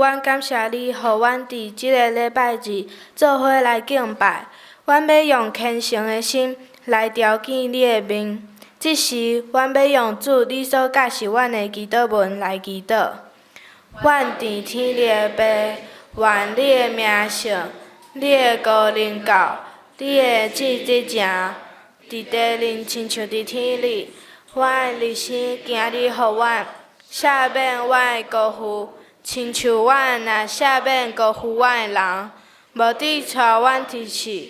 阮感謝你，予阮佇這个禮拜日做伙來敬拜。阮欲用虔誠的心來朝見你的面。這時，阮欲用主你所教示阮的祈禱文來祈禱。阮佇天裡的父，願你的名聖，你的國臨到，你的旨意行，佇地裡親像佇天裡。阮的日生今日予阮，赦免阮的辜負，親像阮若赦免辜負阮的人，無得帶阮入試，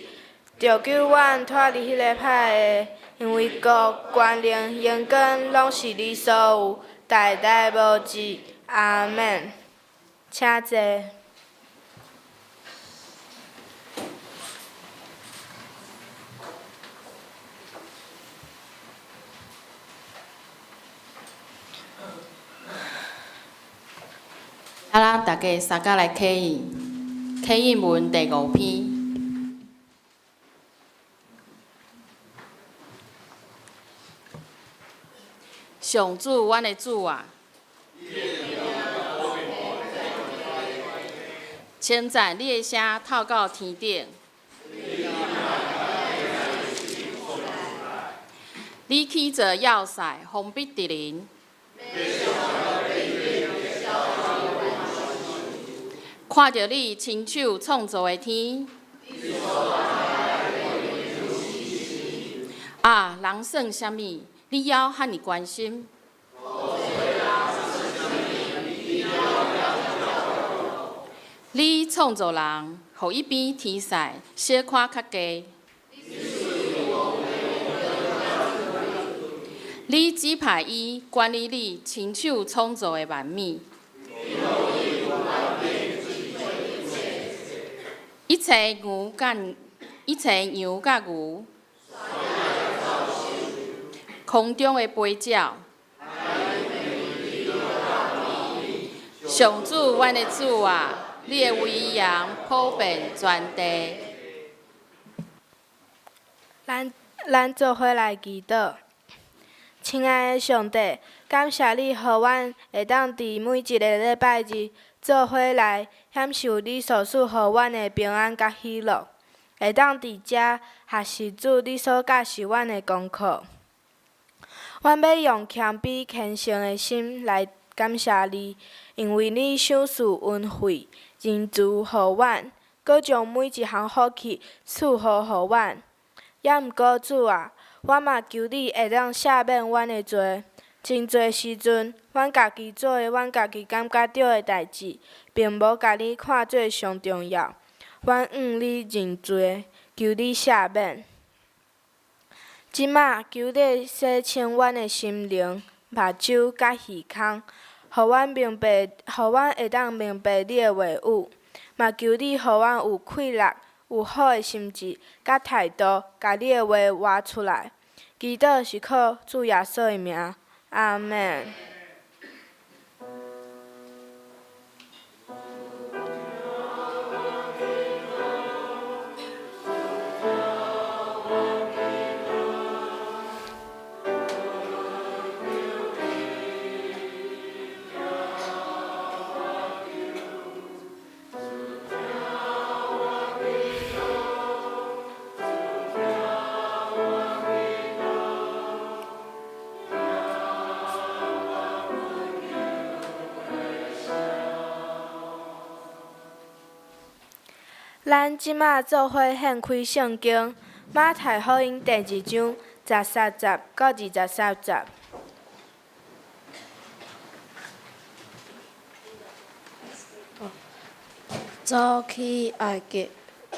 著救阮脫離彼个歹的，因為國、權能、榮光攏是你所有，代代無止。阿們。請坐。啊，咱逐家相佮來啟應，啟應文第五篇。上主，阮的主啊！稱讚你的聲透到天頂。你起造要塞，封閉敵人。看著你親手創造的天。啊，人算啥物？你猶遐爾關心？你創造人，予伊比天使小可較低。你指派伊管理你親手創造的萬物。一切牛佮一切羊佮牛，空中的飛鳥。上主，阮的主啊，你的威嚴普遍全地。咱咱做伙來祈禱。親愛的上帝，感謝你，予阮會當佇每一个禮拜日做伙來享受你所賜予阮的平安佮喜樂，會當佇遮學習主你所教示阮的功課。阮欲用謙卑虔誠的心來感謝你，因為你賞賜恩惠、仁慈予阮，閣將每一項福氣賜予阮。猶毋過主啊，我嘛求你會當赦免阮的罪。真濟時陣，阮家己做的，阮家己感覺對的代誌，並無共你看做上重要。阮向你認罪，求你赦免。這馬，求你洗清阮的心靈、目睭佮耳孔，予阮明白，予阮會當明白你的話語。嘛求你予阮有氣力、有好的心志佮態度，共你的話活出來。祈禱是靠主耶穌的名，阿們。咱這馬做伙掀開聖經，馬太福音第二章十三節到23節。走去埃及，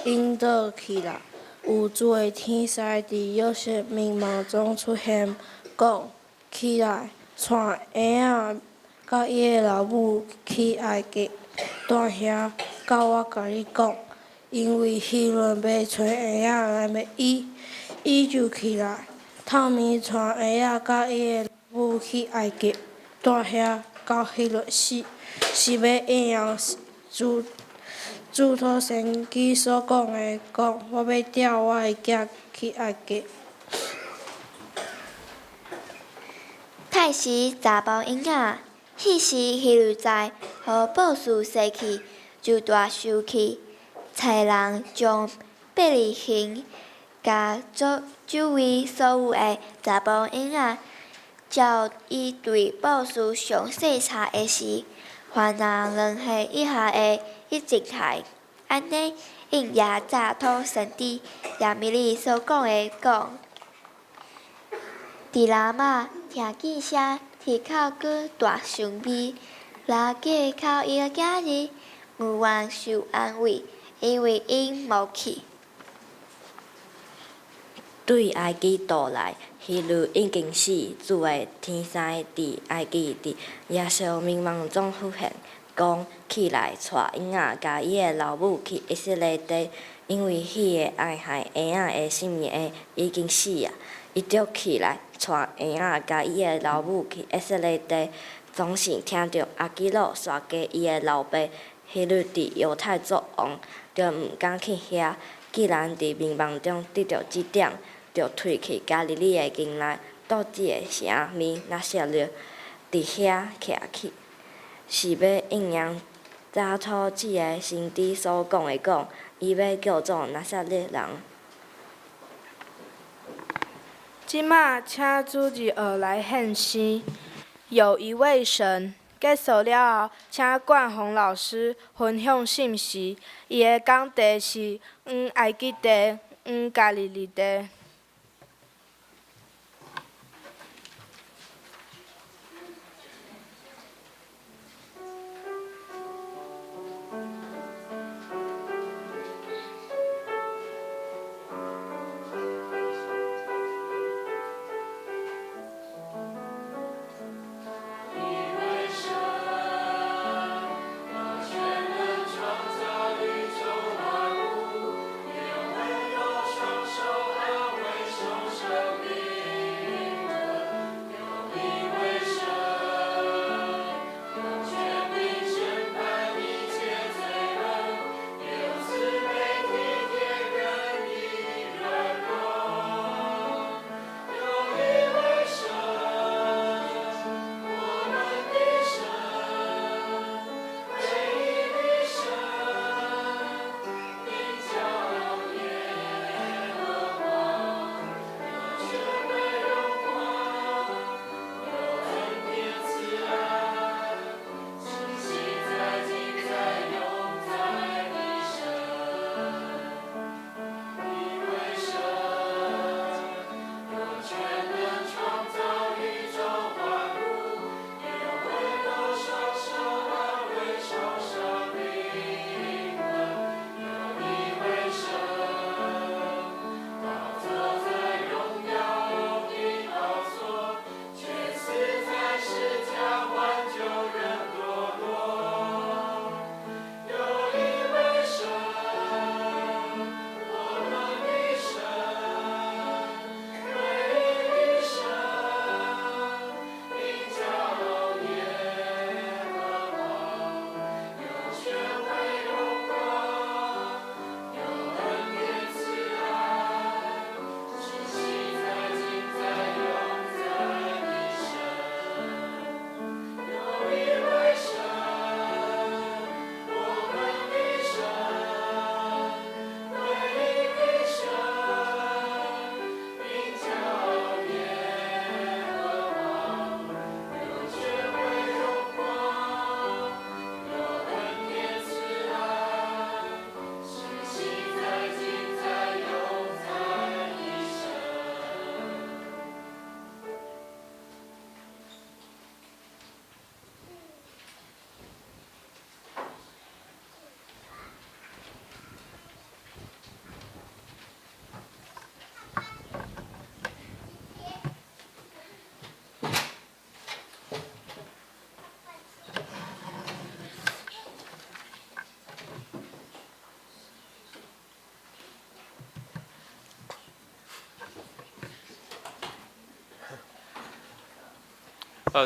引導起來，有主的天使佇約瑟眠夢中出現，講：起來，帶嬰仔佮伊的老母去埃及，蹛遐到我共你講，因為希律欲揣嬰仔來滅伊。伊就起來，透暝帶嬰仔佮伊的老母去埃及，蹛遐到希律死，是欲應驗主主託先知所講的，講：我欲調我的囝去埃及。太時查埔嬰仔，彼時希律知予博士死去，就大受氣，差人將伯利恆佮周圍所有的查埔嬰仔，照伊對博士詳細查的時，凡若2歲以下的一齊殺。按呢應驗早託先知耶利米所講的講。佇拉瑪聽見聲，啼哭閣大傷悲。拉結哭伊的囝兒，無願受安慰，因為𪜶無去。對埃及倒來，希律已經死，主的天使佇埃及佇耶穌眠夢中浮現，講：起來，帶嬰仔佮伊的老母去以色列地，因為彼个愛害嬰仔的性命的已經死啊！伊就起來，帶嬰仔佮伊的老母去以色列地。總是聽著亞基老煞繼伊的老爸希律佇猶太做王，就毋敢去遐。既然佇眠夢中得著指點，就退去加利利的境內，到一个城名拿撒勒，佇遐徛去，是欲應驗早託這个先知所講的講，伊欲叫做拿撒勒人。這馬請主日學來獻詩。有一位神。結束了後，請冠宏老師分享信息。伊的講題是往埃及地，往加利利地。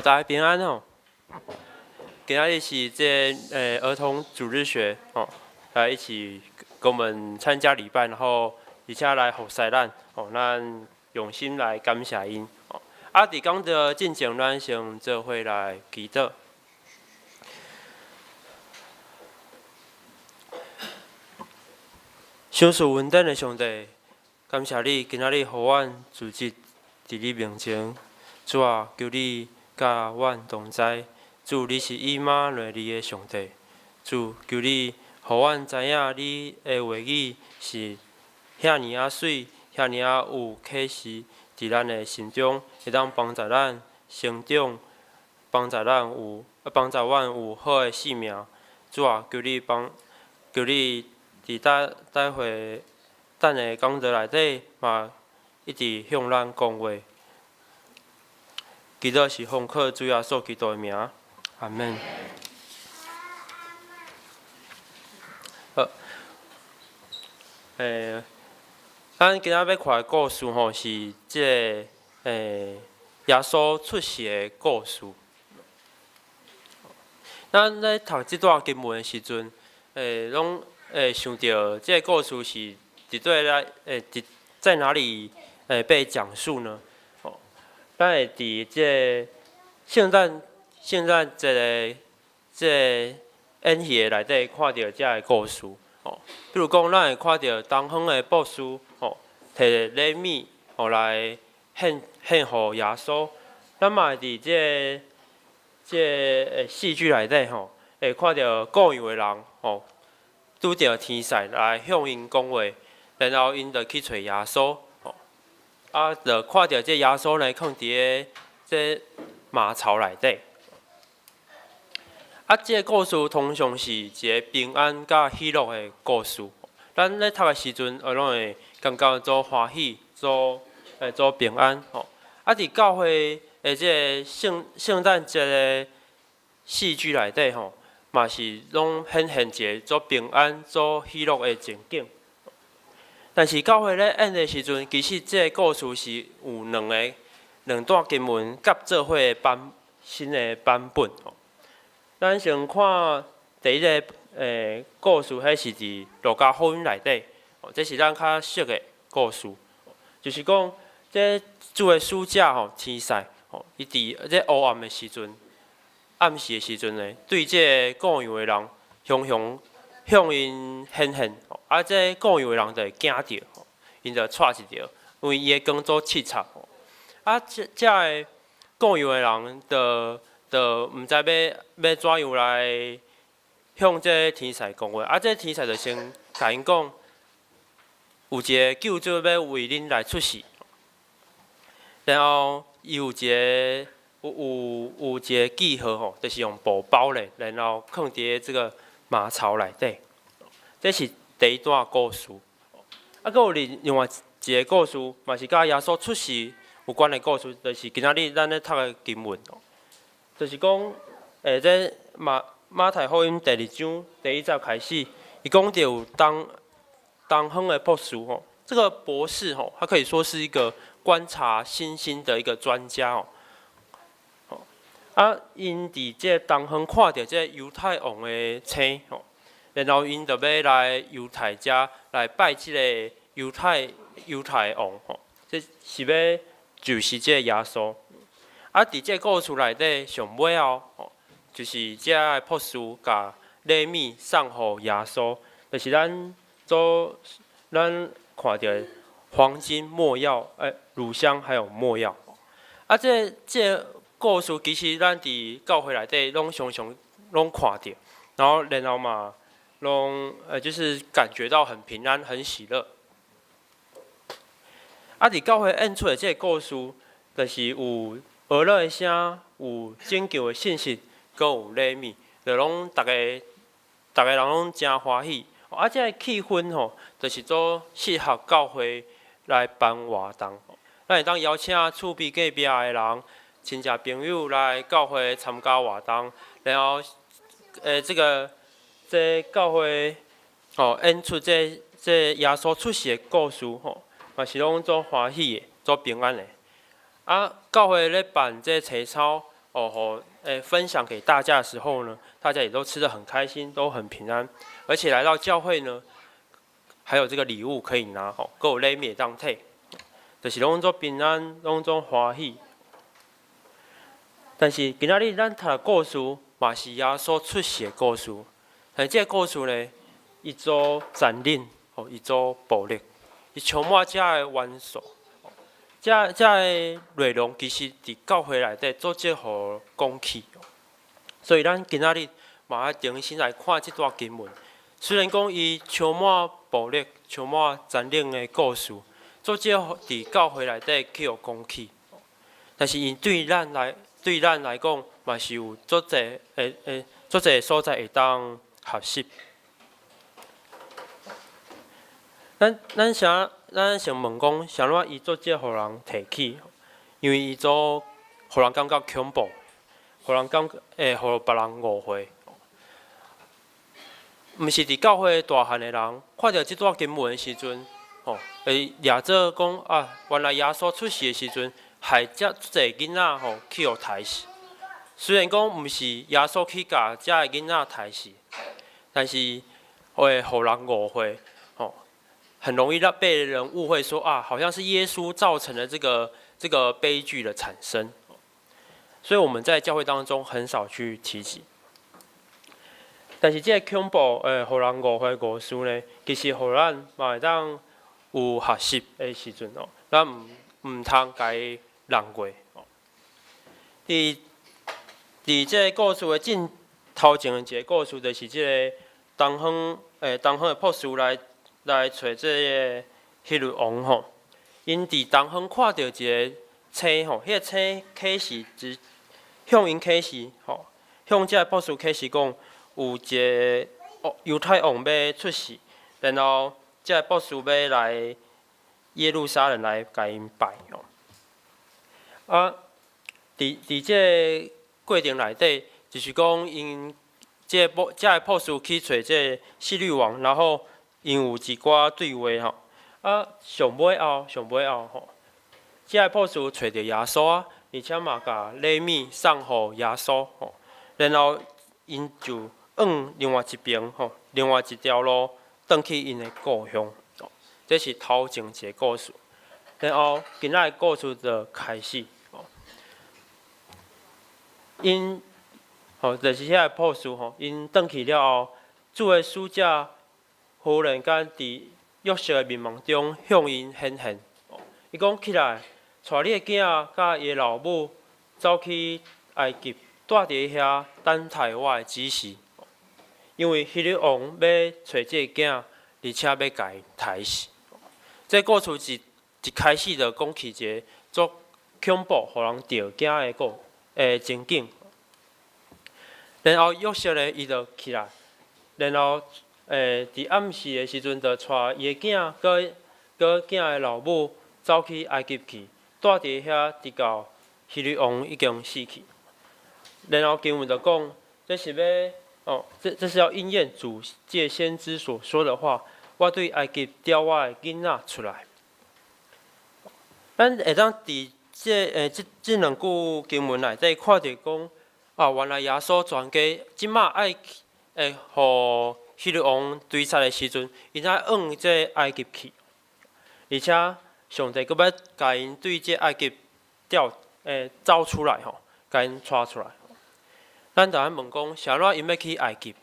大家平安哦。今仔日是這兒童主日學哦，來一起跟我們參加禮拜，然後而且來服侍咱哦，咱用心來感謝𪜶哦。啊，佇講道進前，咱先做伙來祈禱。賞賜恩典的上帝，感謝你今仔日予阮聚集佇你面前。主啊，求你佮阮同在。主，你是以馬內利的上帝。主，求你予阮知影你的話語是遐爾仔媠，遐爾仔有啟示，佇咱的心中，會當幫助咱成長，幫助阮有好的生命。主啊，求你幫，求你佇待待會等下講道內底嘛，一直向咱講話。祈禱是奉靠主耶穌基督的名，阿門。好，咱今仔欲看的故事吼，是這个耶穌出世的故事。咱咧讀這段經文的時陣，攏會想著這个故事是佇佗來，佇在哪裡被講述呢？哦，咱會佇這个聖誕節的這个演戲的內底看著這个故事。哦，比如講，咱會看著東方的博士，哦，提禮物，哦來獻獻予耶穌。咱嘛會佇這个這个戲劇內底吼，會看著顧羊的人，吼，拄著天使來向𪜶講話，然後𪜶就去揣耶穌，吼，啊，就看著這耶穌呢，囥佇个這馬槽內底。啊，這个故事通常是一个平安佮喜樂的故事。咱咧讀的時陣，攏會感覺足歡喜、足平安吼。啊，佇教會的這个聖誕節的戲劇內底吼，嘛是攏顯現一个足平安、足喜樂的情景。但是教會咧演的時陣，其實這个故事是有兩段經文夾做伙的新的版本吼。咱先看第一个故事，彼是佇路加福音內底，這是咱較熟的故事，就是講這主的使者吼，天使吼，伊佇這烏暗的時陣，暗時的時陣呢，對這个顧羊的人，雄雄向𪜶顯現，啊，這顧羊的人就會驚著，𪜶就掣一著，因為伊的光足刺目，啊，這這个顧羊的人就毋知欲欲怎樣來向這个天使講話，啊，這个天使就先共𪜶講，有一个救主欲為恁來出世，然後伊有一个有有有一个記號吼，就是用布包咧，然後囥佇這个馬槽內底。這是第一段故事。啊，閣有另外一个故事，嘛是佮耶穌出世有關的故事，就是今仔日咱咧讀的經文。就是講，這馬太福音第二章第一節開始，伊講著有東方的博士吼，這個博士吼，他可以說是一個觀察星星的一個專家哦。啊，𪜶佇這個東方看著這個猶太王的星吼，然後𪜶就欲來猶太遮來拜這個猶太王吼，這是欲就是這個耶穌。啊，佇這個故事內底上尾後，吼，就是這个博士共禮物送予耶穌，就是咱看著黃金、沒藥、乳香還有沒藥。啊，這這个故事其實咱佇教會內底攏常常攏看著，然後嘛，攏就是感覺到很平安、很喜樂。啊，佇教會演出的這個故事，就是有呵咾的聲，有拯救的信息，閣有禮物，就攏逐个逐个人攏誠歡喜。啊，這个氣氛吼，就是足適合教會來辦活動。咱會當邀請厝邊隔壁的人、親戚朋友來教會參加活動，然後，這个這教會吼演出這這耶穌出世的故事吼，嘛是攏足歡喜的、足平安的。啊，教會咧辦這齊操哦，予分享給大家的時候呢，大家也都吃得很開心，都很平安，而且來到教會呢，還有這個禮物可以拿吼，閣有禮物會當提，就是攏足平安，攏足歡喜。但是今仔日咱讀的故事嘛是耶穌出世的故事，但這个故事呢，伊足殘忍，吼，伊做暴力，伊充滿遮个元素，遮个內容其實佇教會內底足少予講起。所以咱今仔日嘛愛重新來看這段經文。雖然講伊充滿暴力、充滿殘忍的故事，足少佇教會內底去予講起，但是伊對咱來講，嘛是有足濟足濟所在會當學習。咱先問講，啥物伊足少予人提起？因為伊做予人感覺恐怖，予人感覺會予別人誤會。毋是佇教會大漢的人，看著這段經文的時陣，吼，會掠做講啊，原來耶穌出世的時陣，害遮足濟囡仔吼去予刣死。雖然講毋是耶穌去共遮个囡仔刣死，但是會予人誤會，吼，很容易讓被人誤會說啊，好像是耶穌造成了這個悲劇的產生。所以我們在教會當中很少去提及。但是這個恐怖，予人誤會故事呢，其實予咱嘛會當有學習的時陣哦，咱毋通共伊弄過。佇這個故事的進頭前的一個故事，就是這個東方的博士來揣這个希律王吼，𪜶佇東方看著一个星吼，彼个星啟示，只向𪜶啟示吼，向這个博士啟示講，有一个猶太王欲出世，然後這個博士欲來耶路撒冷來共𪜶拜吼。啊，佇這个過程內底，就是講𪜶這个博士去揣這個希律王，然後𪜶有一寡對話吼。啊，上尾後吼，這个博士揣著耶穌啊，而且嘛共禮物送予耶穌吼，然後𪜶就往另外一邊吼，另外一條路轉去𪜶的故鄉。這是頭前一個故事，然後今仔的故事就開始。𪜶吼，就是遐個博士吼，𪜶轉去了後，主的使者忽然間佇約瑟的眠夢中向𪜶顯現。伊講起來，帶你的囝佮伊的老母走去埃及，蹛佇遐等待我的指示。因為希律王欲揣這個囝，而且欲共伊刣死。這故事一開始就講起一個足恐怖、予人著驚的情景。然後約瑟呢，伊就起來，然後佇暗時的時陣，就帶伊的囝佮囝的老母走去埃及去，蹛佇遐，直到希律王已經死去。然後經文就講，這是欲哦，這是要應驗主藉先知所說的話。我對埃及調我的囡仔出來。咱會當佇這兩句經文內底看著講，啊，原來耶穌全家這馬愛會予希律王追殺的時陣，𪜶愛往這埃及去，而且上帝閣欲共𪜶對這埃及調走出來吼，共𪜶帶出來。咱就愛問講，啥物𪜶欲去埃及？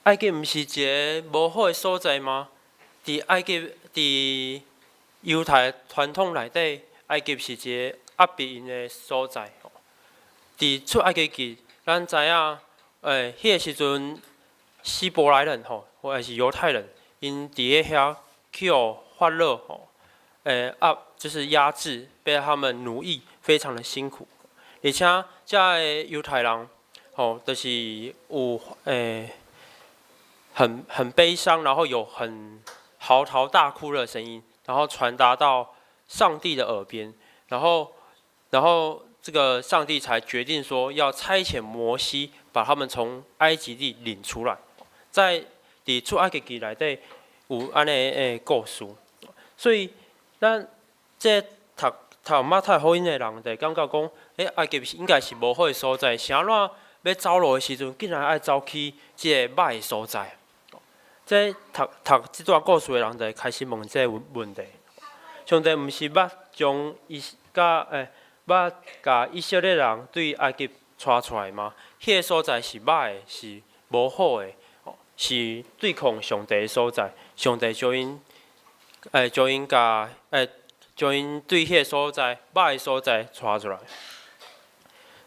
埃及毋是一个無好的所在嗎？佇埃及，佇猶太傳統內底，埃及是一个壓迫𪜶的所在。佇出埃及記，咱知影，彼个時陣，希伯來人吼，或者是猶太人，𪜶佇咧遐去予法老吼，壓就是壓制，被他們奴役，非常的辛苦。而且，遮个猶太人吼，就是有很悲傷，然後有很嚎啕大哭的聲音，然後傳達到上帝的耳邊，然後這個上帝才決定說要差遣摩西把他們從埃及地領出來。在佇出埃及記內底有按呢的故事，所以咱這讀馬太福音的人就會感覺講，埃及應該是無好的所在，啥怎欲走路的時陣，竟然愛走去這个歹的所在。這讀這段故事的人就會開始問這个問題：上帝毋是捌將伊佮捌共以色列人對埃及帶出來嗎？彼个所在是歹的，是無好的。是對抗上帝的所在，上帝將𪜶，將𪜶共，將𪜶對彼个所在歹的所在帶出來。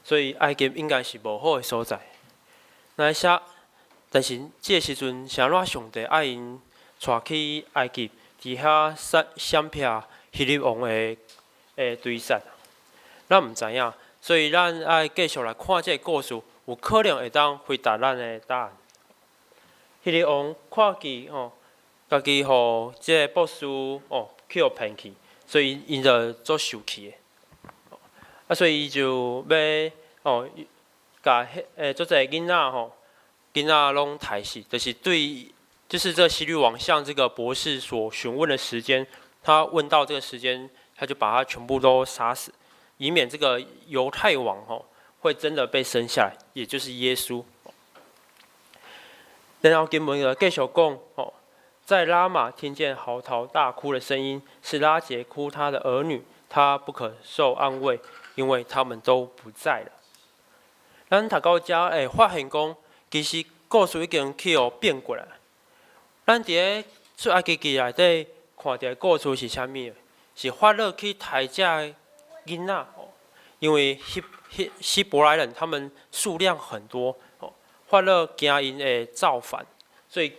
所以埃及應該是無好的所在。那寫，但是這个時陣是按怎上帝愛𪜶帶去埃及，佇遐閃閃避希律王的追殺？咱毋知影，所以咱愛繼續來看這个故事，有可能會當回答咱的答案。希律王看見吼，家己予這个博士哦去予騙去，所以𪜶就足受氣的。啊，所以伊就欲哦，共彼足濟囡仔吼，囡仔攏刣死，就是對，就是這希律王向這個博士所詢問的時間，他問到這個時間，他就把他全部都殺死，以免這個猶太王吼會真的被生下來，也就是耶穌。然後經文就繼續講吼，在拉瑪聽見嚎啕大哭的聲音，是拉結哭她的兒女，她不可受安慰，因為他們都不在了。咱讀到遮會發現講，其實故事已經去予變過來。咱佇咧出埃及記內底看著的故事是啥物？是法老去刣這囡仔，因為希伯來人他們數量很多，法老驚𪜶會造反，所以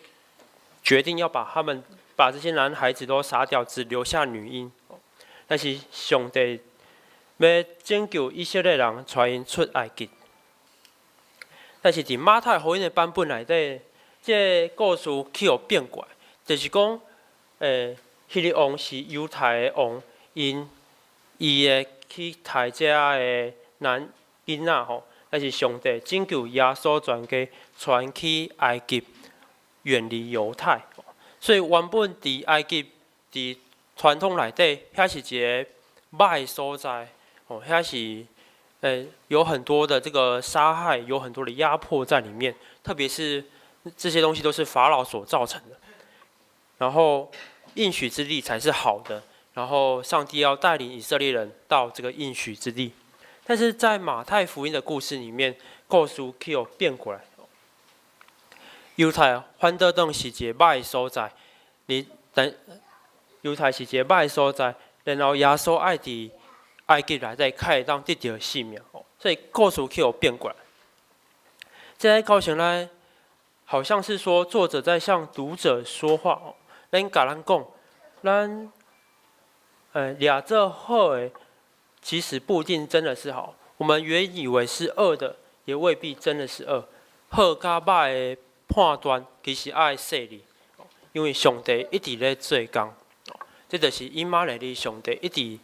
決定要把他們把這些男孩子都殺掉，只留下女嬰。但是上帝欲拯救以色列人，帶𪜶出埃及。但是佇馬太福音的版本內底，這個故事去予變過來，就是講，希律王是猶太的王，𪜶伊會去刣這个男囡仔吼，但是上帝拯救耶穌全家，傳去埃及，遠離猶太。所以原本佇埃及佇傳統內底，遐是一个歹所在，哦，遐是有很多的這個殺害，有很多的壓迫在裡面，特別是這些東西都是法老所造成的。然後應許之地才是好的，然後上帝要帶領以色列人到這個應許之地。但是在馬太福音的故事裡面，故事去予變過來。猶太反倒當是一个歹的所在，你但猶太是一个歹的所在，然後耶穌愛佇埃及內底較會當得著性命，所以故事去予變過來。這个構成呢，好像是說作者在向讀者說話哦，恁共咱講，咱掠做好的，其實不一定真的是好。我們原以為是惡的，也未必真的是惡。好佮歹的判斷，其實愛細膩，因為上帝一直咧做工。這就是以馬內利上帝一直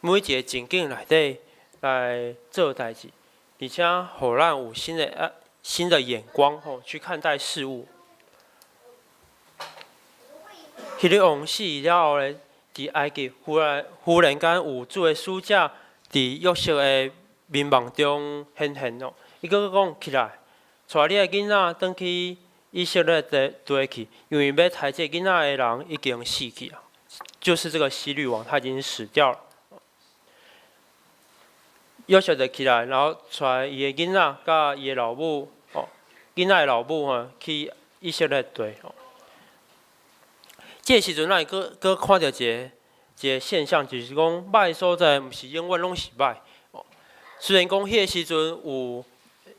每一个情景內底來做代誌，而且予咱有新的眼光吼去看待事物。希律王死了後咧，佇埃及忽然間有主的使者佇約瑟的眠夢中顯現哦，伊閣講起來，帶你的囡仔轉去以色列地去，因為欲刣這个囡仔的人已經死去啊，就是這個希律王他已經死掉了。約瑟就起來，然後帶伊的囡仔佮伊的老母哦，囡仔的老母吼去以色列地哦。這个時陣，咱會閣閣看著一個現象，就是講歹所在，毋是永遠攏是歹。雖然講彼个時陣有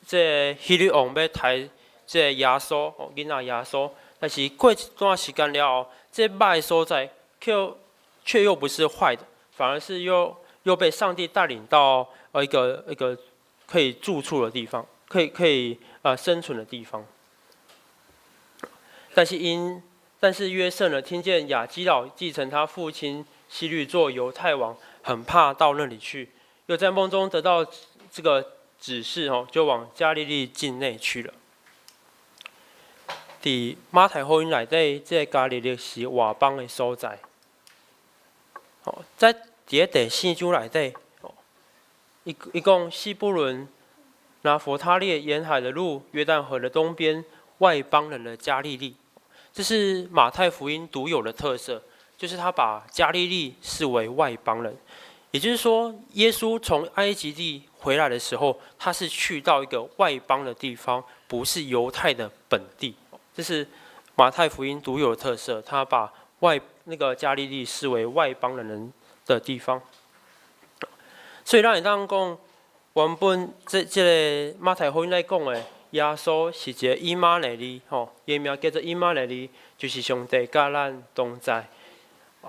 這个希律王欲刣這个耶穌哦，囡仔耶穌，但是過一段時間了後，這歹所在卻又不是壞的，反而是又被上帝帶領到一個可以住處的地方，可以生存的地方。但是約瑟呢，聽見亞基老繼承他父親希律做猶太王，很怕到那裡去，又在夢中得到這個指示哦，就往加利利境內去了。佇馬太福音內底，這個加利利是外邦的所在。哦，在佇咧第四章內底，哦，伊講西布倫、拿弗他利沿海的路、約旦河的東邊，外邦人的加利利。這是馬太福音獨有的特色，就是他把加利利視為外邦人。也就是說，耶穌從埃及地回來的時候，他是去到一個外邦的地方，不是猶太的本地。這是馬太福音獨有的特色，他把外那個加利利視為外邦人的地方。所以咱會當講，原本這個馬太福音來講的，耶穌是一個以馬內利，吼，伊的名叫做以馬內利，就是上帝佮咱同在。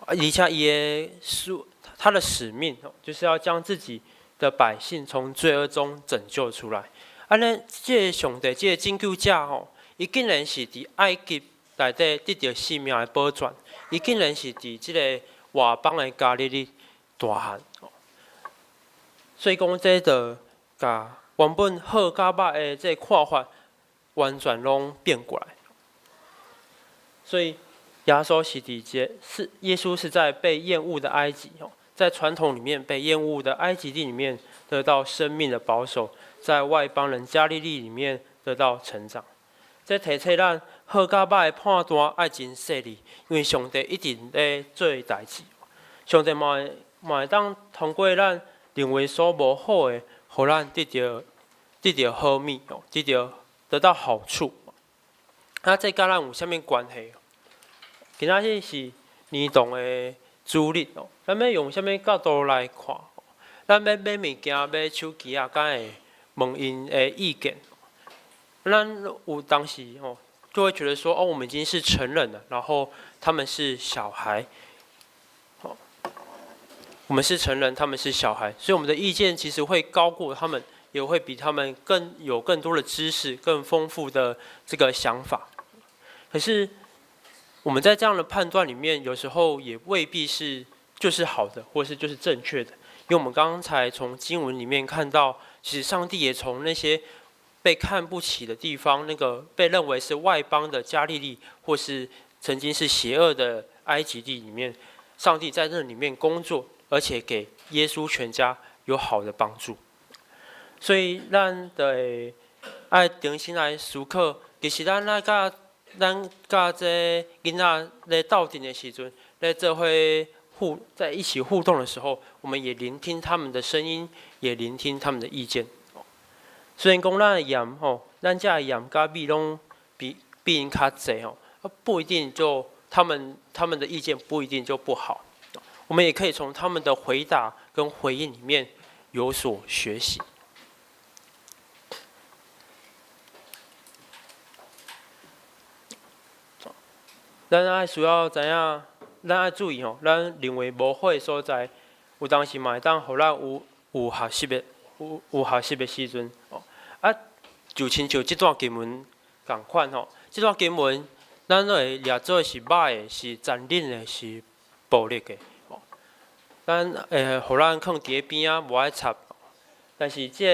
而且伊的使，他的使命，就是要將自己的百姓從罪惡中拯救出來。按呢，這個上帝，這個拯救者吼，伊竟然是佇埃及內底得著性命的保全，伊竟然是佇這個外邦的加利利大漢。所以講，這就共原本好佮歹的這個看法，完全攏變過來。所以耶穌是佇這是耶穌是在被厭惡的埃及哦，在傳統裡面被厭惡的埃及地裡面得到生命的保守，在外邦人加利利裡面得到成長。這提醒咱好佮歹的判斷愛真細膩，因為上帝一定咧做代誌。上帝嘛會當通過咱認為所無好的，予咱得著好物哦，得到好處。啊，這佮咱有啥物關係？今仔日是兒童的主日哦，咱欲用啥物角度來看？咱欲買物件、買手機仔，敢會問𪜶的意見？咱有當時哦，就會覺得說，哦，我們已經是成人了，然後他們是小孩，哦，我們是成人，他們是小孩，所以我們的意見其實會高過他們，也會比他們更有更多的知識、更豐富的這個想法。可是我們在這樣的判斷裡面，有時候也未必是就是好的，或是就是正確的。因為我們剛才從經文裡面看到，其實上帝也從那些被看不起的地方，那個被認為是外邦的加利利，或是曾經是邪惡的埃及地裡面，上帝在這裡面工作，而且給耶穌全家有好的幫助。所以，咱就會愛重新來思考，其實咱佮這囡仔咧鬥陣的時陣，咧做伙在一起互動的時候，我們也聆聽他們的聲音，也聆聽他們的意見。雖然講咱的鹽吼，咱遮的鹽佮米攏比𪜶較濟吼，不一定就他們的意見不一定就不好。我們也可以從他們的回答跟回應裡面有所學習。咱愛需要知影，咱愛注意吼，咱認為無好的所在，有當時嘛會當予咱有學習的時陣。啊，就親像這段經文仝款吼，這段經文咱攏會掠做是歹的，是殘忍的，是暴力的。咱會予咱囥佇咧邊仔，無愛插。但是這個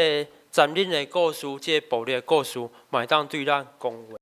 殘忍的故事，這個暴力的故事，嘛會當對咱講話。